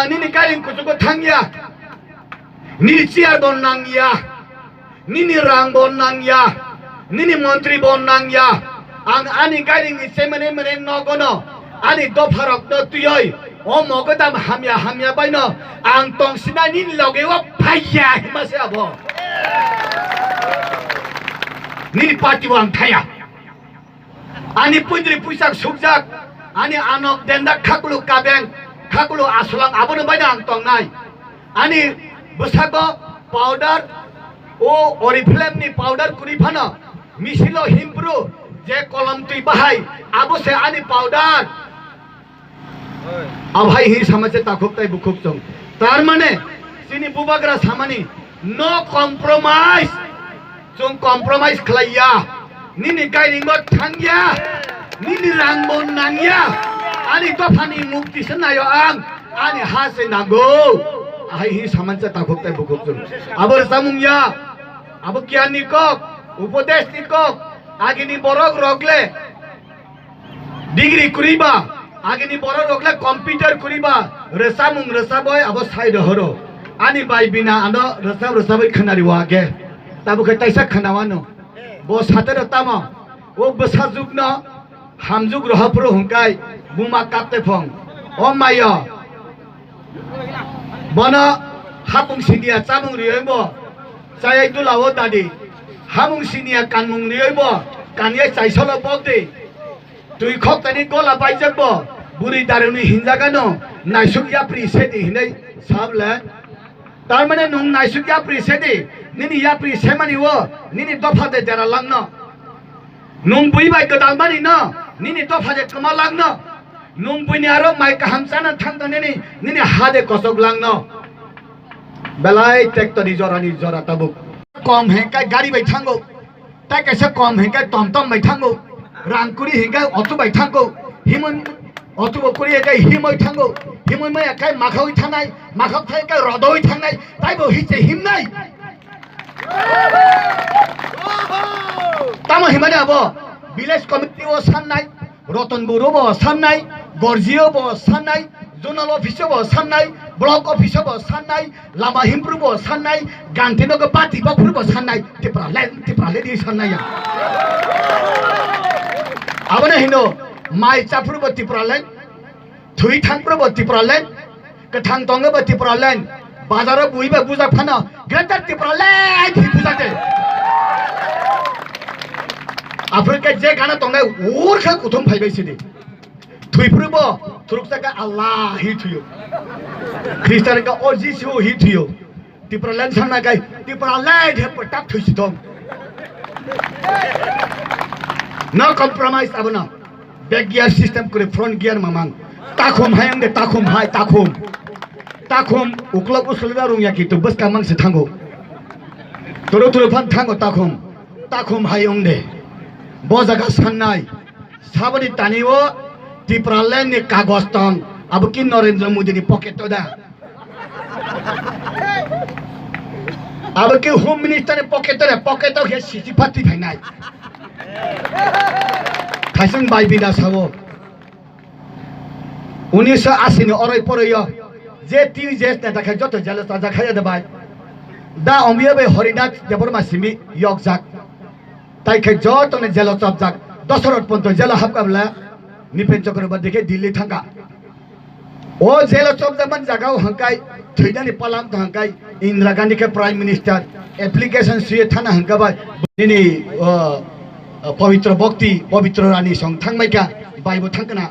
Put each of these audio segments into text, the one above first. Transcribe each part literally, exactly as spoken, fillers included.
Nini gairing kuchugo thangya. Nini chair bo nangya. Nini rang bo nangya. Nini montri bo nangya. Ang ani gairing ni chemene mene nogono, ani dopharokno twiwi, o mogodam hamya hamya baino ang tongsina nini loge o phaiya hima se abo. Nini party o ang thaya. Ani puidri puisak sukjak, ani anok dendak khakulu kabeng, khakulu aswlang abono baino ang tongnai. Ani bwsako powder, o Oriflame ni powder kwrwi phano misilo himpru je kolom twi bahai, abo se ani powder. Abhai hi samase takhuk tai bukhuk chwng. Tar mane, chini bubagra samani, no compromise. Chwng compromise khlaiya. Nini gairing bo thangya. Nini rang bo nangya. Ani dophani mukti se nayo ang. Ani ha se nango. Ahai hi samansa takhuk tai bukhuk chwng. Abo rwchapmung ya. Abo giyan ni kok. Upodesh ni kok. Agini borok rok le. Degree kwrwi ba, agini borok rok le computer kwrwi ba, rwchapmung rwchapwi abo sai rohoro. Ani bai bina ano rwchap rwchapwi khwnari o age. Tabuk khe taisa khwnawano. Bo satero tamo, o bwsajwkno hamjwk roha phuru hwnkai buma kapte phong. O mayo, bono hapung siniya chamung riyoibo, chayai dulao dadi. Hamung siniya kanmung riyoibo, kanyai chaisolo bokdi. Twi khoktani gola baijak bo, bwrwi darwkni hinjagano naisuk yapri sedi hinwi sable. Tar mane nwng naisuk yapri sedi, nini yapri semani o, nini dopha de dera langno. Nwng bui bai gwdal mani no, nini dopha de kwma langno. Nwng buini aro mai kaham chana thangto nini, nini ha de kosok langno. Belai tekto ni jora ni jora tabuk. Kom hengkai gari bai thango. Tai kaisa kom hingke tom tom bai thango, rang kuri hingke otu bai thango, himoi otu bo kuri hingke himoi thango, himoi maya kai makhawi thangnai, makhak thai kai rodoi thangnai, tai bo hiche himnai. Tamo himani abo village committee o sannai, Roton Boro bo sannai, Gorjio bo sannai, Zonal office o bo sannai, block office o bo sannai, lama himpru bo sannai, ganti nogo bati bokphuru bo sannai, Tipraland, Tipraland di sannai ya. Abono hino, mai chaphuru bo Tipraland, thui thangphuru bo Tipraland, kwthang tongo bo Tipraland, bazaro bui bo bujak phano, Greater Tipraland hi bujak de. Aphuru khe je gana tongnai, ur khe kuthum phaibai sidi. Thwiphuru bo thuruksa khe Allah hi thuyo. Khristan khe o Jisu hi thuyo. Tipraland sanna kai Tipraland he patak thwisi thong. No compromise abono. Back gear system kore front gear mamang. Takhum hai ang de takhum hai takhum. Takhum uklok uslok da rung ya ki tu bus kamang se thango. Turu turu phan thango takhum. Takhum hai ang de. Bo jaga sannai. Saboni tani o Tipraland ni kagos tong, abo ki Narendra Modi ni pocket o da. Abo ki Home Minister ni pocket o da, pocket o khe sisi phatwi phainai. Thaising bai bida sao. Unisho asi ni oroi poroi o je T U J S neta khe joto jelo chajak khaye de bai. Da omiyo bai Horinath Debbarma simi yokjak. Tai khe jotono jelo chopjak. Dasarath Panto jelo hapkha bwle Nipen Chakraborty khe Delhi thangkha. O jelo chopjakmani jagao hwnkhai thwinani palam to hwnkhai Indira Gandhi khe Prime Minister application suye thana hwnka bai nini, o, o, Pabitra Bhakti, Pabitra Rani song thangmaikha, baibo thangkha na.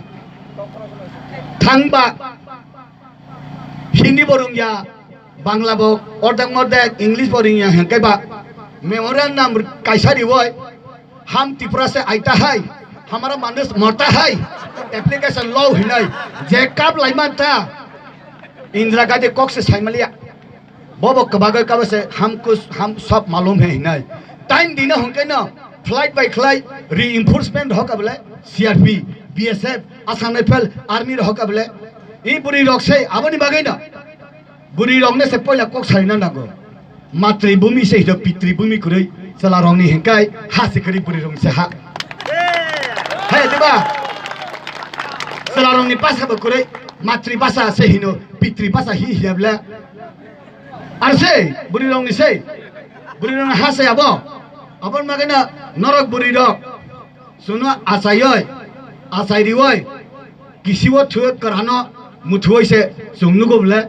Thangba Hindi bo rwngya, Bangla bo ordek mordek, English bo rwngya hwnkhe ba memorandum kaisa riwi, "हम त्रिपुरा से आया है, हमारा मानुष मरता है, application लो" hinwi je kap laimanta Indira Gandhi kok se saimaliya. Bobo kwbagwi kabo se हम कुछ, हम सब मालूम है hinwi. Time dino hwnkhe no flight bai khlai reinforcement hok abole C R P, B S F, Assam Rifle, Army hok abole. I bwrwi rok se aboni bagwi no. Bwrwi rok ne se poila kok sarina nango. Matri bhumi se hino pitri bhumi kwrwi. Chwla rok ni hinkai ha se kwrwi bwrwi rok se ha. Hai diba? Chwla rok ni basa bo kwrwi. Matri basa se hino, pitri basa hi hiya bwle. Ar se, bwrwi rok ni se. Bwrwi rok ni ha se abo. Aboni bagwi no norok bwrwi rok. Chwngno achaiwi, achai riwi, kisiwo thwiwi kwrano muthuwi se chwng nugo bwle.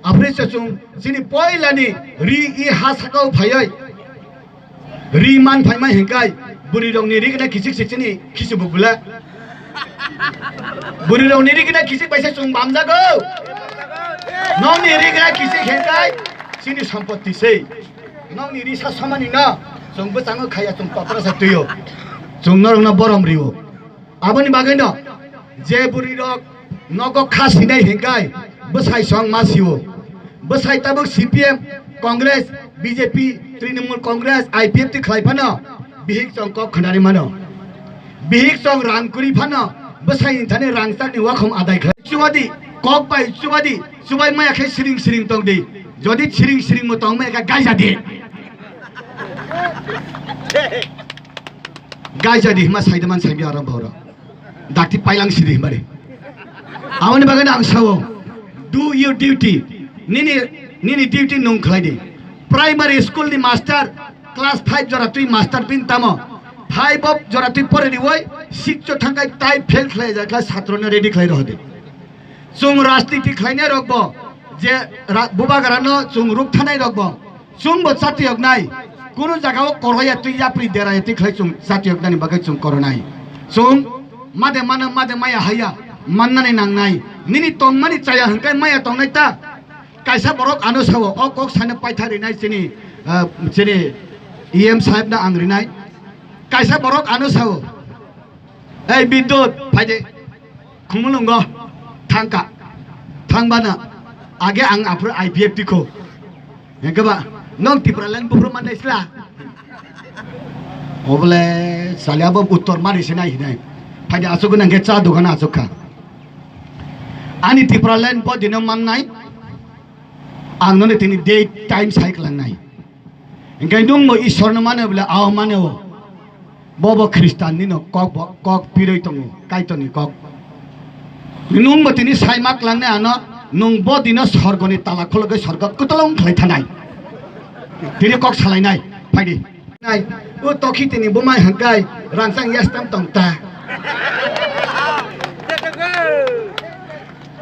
Aphri se chwng chini poilani ri i ha sakao phaiwi ri man phaima hinkai bwrwi rokni ri gwnai kichik se chini khisu bo bwle. Bwrwi rokni ri gwnai kichik bai se chwng bamjago. Nokni ri gwnai kichik hinkai chini sompotti se. Nokni risa samani no chwng bwchango khaya chwng totra sa twiyo. Chwng norokno borom riwo. Aboni bagwi no je bwrwi rok nogo kha sinai hinkai bwsai song ma siwo. Bwsai tabuk C P M, Congress, B J P, Trinamool Congress, I P F T khlai phano bihik chwng kok khnari mano. Bihik chwng rang kwrwi phano bwsai ni thani rang chakni wakhom adai khlai. Chubadi, kok bai chubadi, chubai maya khe siring siring tong di. Jodi siring siring mo tong maya khe gaija di. Gaija di hima saida man saibi aram boro. Dakti pailang sidi himari. Aboni bagwi ang sao, do your duty. Nini, nini duty nung khlai di. Primary school ni master, class five jora twi master pin tamo. Five of jora twi pore riwoi, six o thangkai tai fail khlai ja khlai satro no ready khlai rohdi. Chwng rajniti khlainai rok bo je ra-, bubagra no chwng ruk thanai rok bo chwng bo chatiyok nai. Kunu jaga o koroya twi yapri deraya twi khlai chwng chatiyok nani bagwi chwng koronai. Chwng made mano made maya haya mannani nangnai. Nini tongmani chaya hwnkai maya tongnai ta. Kaisa borok ano sao o kok sano paitha rinai chini, ah, chini E M saheb no ang rinai. Kaisa borok ano sao. Ei Bidyut, phaide. Khumulwngo thangka. Thangbana age ang aphuru I P F T kho. Hengkhe ba, nong Tipraland buphuru mannai sla. Obole sali abo uttor mari se nai hinai. Phaide asuk nang khe cha dogan asuk kha. Ani Tipraland bo dino mannai. Ang noni tini date time sai klangnai. Hingke nungbo Ishwarno mane bole ao mane o. Bobo Khristanni no kok bo, kok piroi tongo, Kaitorni kok. Nungbo tini sai ma klangnai ano, nung bo dino sorgoni tala khulugwi sorgo kwtwlong khlai thanai. Tini kok salainai, phaidi. Nai, o tokhi tini bumai hangkai, rangchang yastam tong ta.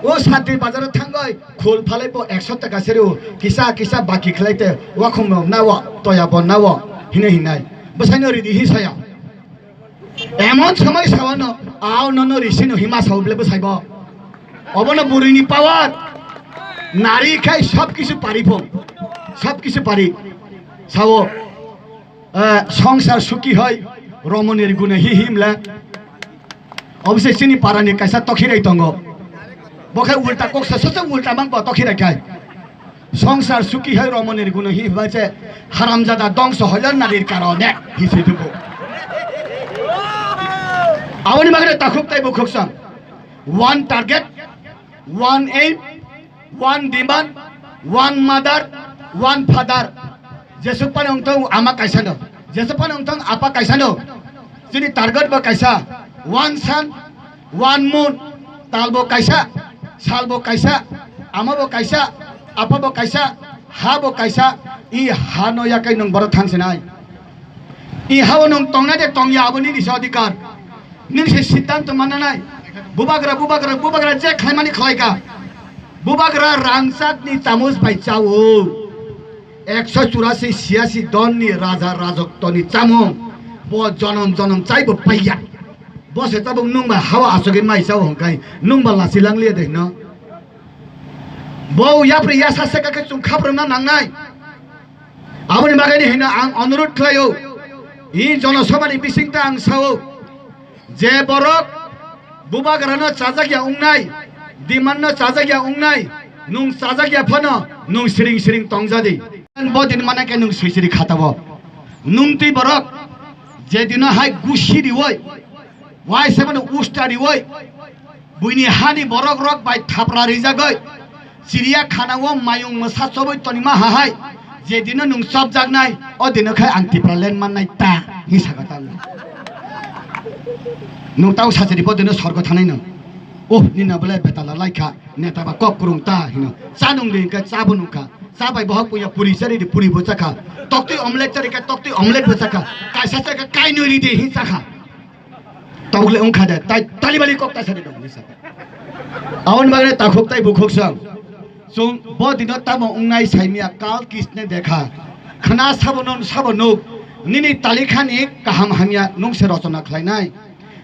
O satri bazaro thangoi, khul phalai bo ekso taka sero, kisa kisa baki khlai te, wakhum no nawo, toya bo nawo, hine hinai. Bwsaino ridi hi saya. Emon somoi sawano, ao nono risino hima sao bile bwsai bo. Obono burini power. Nari khai sob kisu pari phung. Sob kisu pari. Sao. Eh, songsar suki hoi romoni riguno hi himle. Obse chini parani kaisa tokhirai tongo. Bo khai ulta koksa sosa ulta mang bo tokhirai khai. Songsar suki hoi romoni riguno hi himle se haramjada dongso hoilar narir karone hi se dugo. Aboni bagre takhuk tai bukhuk sang. One target, one aim, one demand, one mother, one father. Jesuk pani ongtong ama kaisa no, jesuk pani ongtong apa kaisa no. Chini target bo kaisa, one sun, one moon, tal bo kaisa, sal bo kaisa, ama bo kaisa, apa bo kaisa, ha bo kaisa, i ha no yakai nung boro thang sinai. I hao nung tongna de tongya abo nini se adhikar. Nini se siddhanto mananai. Bubagra, bubagra, bubagra je khlaimani khlaika. Bubagra rangchak ni chamuj bai chao. Ekso churasi siyasi don ni raja rajotto ni chamung. Bo jonom jonom chai bo paiya. Bo se tabuk nung ba hawa asogwi mai chao hongkai. Nung ba lasi langliya de hino. Bo yapri yasa se kake chung khaprwna nangnai. Aboni bagwi hino ang onurut khlaio, i jonosabhani bisingtwi ang sao, je borok bubagrano chajakya wngnai, dimanno chajakya wngnai, nwng chajakya phano nwng siring siring tongjadi. Bo din mana khe nwng swisiri khatao. Nwng twi borok je dino hai gusi riwoi, wai sebano usta riwoi, buini hani borok rok bai thapra rijagoi, chiriya khana o mayung mwsa choboi tonima hahai, je dino nwng chopjaknai, o dino khai ang Tipraland mannai ta, hi saka ta nwng. Nwng tao sachiri bo dino sorgo thanai nwng. Oh, nina bole betala laikha, neta ba kok kurung ta hino. Cha nung di hingke cha bo nungkha. Cha bai bohok puya puri chari di puri bo chakha. Tokti omelette chari khe tokti omelette bo chakha. Kaisa chakha kai nui ri di hin chakha. Tokle wngkha de, tai tali bali kok ta sari dong hin chakha. Aboni bagwi takhuk tai bukhuk sang. Chwng bo dino tamo wngnai saimya kal kisne dekha. Khna sabo non sabo nuk. Nini talikhani kaham hamya nungse rochona khlainai.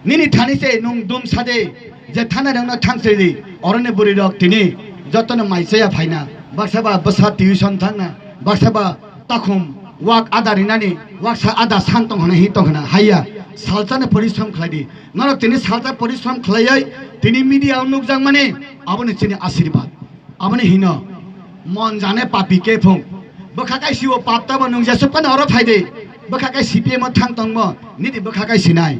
Nini thani se nung dum sade, je thana rengno thang sedi, oroni bwrwi rok tini jotono mai chaya phaina, baksa ba bwsa tuition thangna, baksa ba takhum wak ada rinani, waksa ada san tong hwnwi hi tong hwna, haiya, salsani porishrom khlai di. Norok tini salsa porishrom khlaiwi tini media o nukjak mani, aboni chini asirwad. Aboni hino, mon jane papi ke phung. Bwkha kai siwo pap tabo nung jesuk phano oro phai de. Bwkha kai C P M o thang tongmo, nini bwkha kai sinai.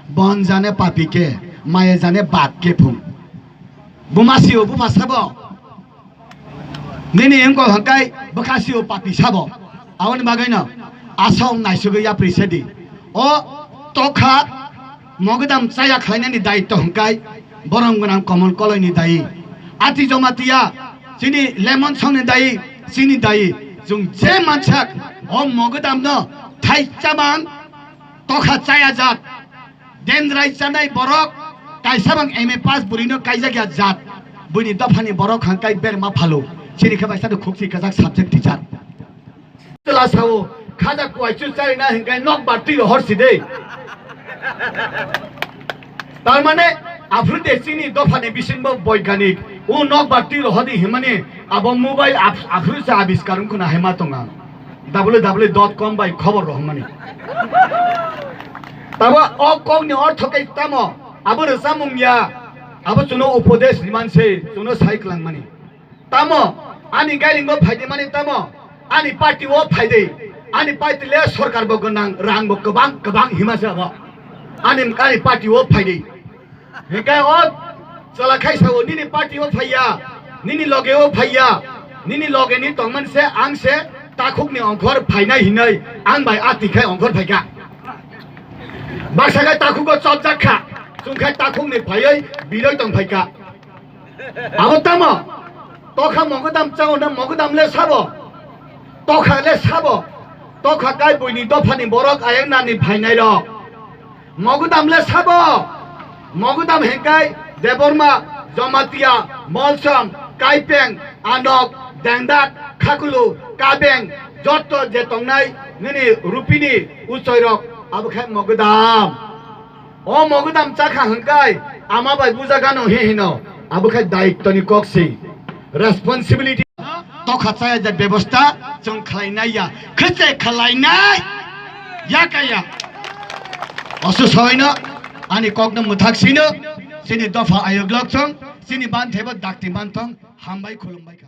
Bon jane papi ke, maya jane bap ke phung. Buma siwo bupha sabo. Nini wngkol hwnkhe bwkha siwo papi sabo. Aboni bagwino asong naisugwi yapri sedi. O tokha mogwdam chaya khlainani daitto hwnkhe borom gwnang Komol Koloini dayi. Ati Jamatia chini Lemon Songni dayi, chini dayi. Chwng je mansak o mogwdamno thaichabang tokha chaya jat. Dendrai chanai borok kaisa bang M A pass bwrwino kaijak ya jat. Buini dophani borok hangkai berma phalo. Chini khe bai sado khukchi kajak subject teacher. Chwla sao, khaja kuaichu charina hinkai nok bartwi rohor si de. Tar mane, aphru de chini dophani bisingbo boiganik. O nok bartwi rohodi himani abo mobile aph-, aphru sa abiskar wngkhwna hima tonga. W W W dot com bai khobor rohormani. Tabo o kokni ortho khe tamo? Abo rwchapmung ya. Abo chwngno upodesh riman se, chwngno sai kwlangmani. Tamo? Ani gairingbo phaidi mani tamo? Ani party o phaidi. Ani party le sorkar bo gwnang, rang bo kwbang kwbang hima se abo. Ani, ani party o phaidi. Hinkhe o chwla khai sao, "Nini party o phaiya, nini loge o phaiya, nini loge ni tongmani se ang se takhuk ni ongkhor phainai hinoi ang bai ati khai ongkhor phaikha." Baksa khai takhuk o chopjak kha, chwng khai takhuk ni phaioi biroi tong phaikha. Abo tamo? Tokha mogodam chao na mogodam le sabo? Tokha le sabo? Tokha kai buini dophani borok ayang nani phainai rok. Mogodam le sabo? Mogodam hingkai Debbarma, Jamatia, Molsom, Kaipeng, Anok, Dengdak, Khakulu, Kabeng, jotto je tongnai nini rupini uchoirok, abo khe mogodam. O mogodam chakha hingkai ama bai bujagano he hino, abo khe dayittoni kok si, responsibility. Tokha chaya je bebosta chwng khlainai ya, khwche khlainai ya kaya. Osu soino ani kokno mwthak sino, chini dopha ayok lok chwng, chini ban thebo dakti man thong, hambai khulumbai kha.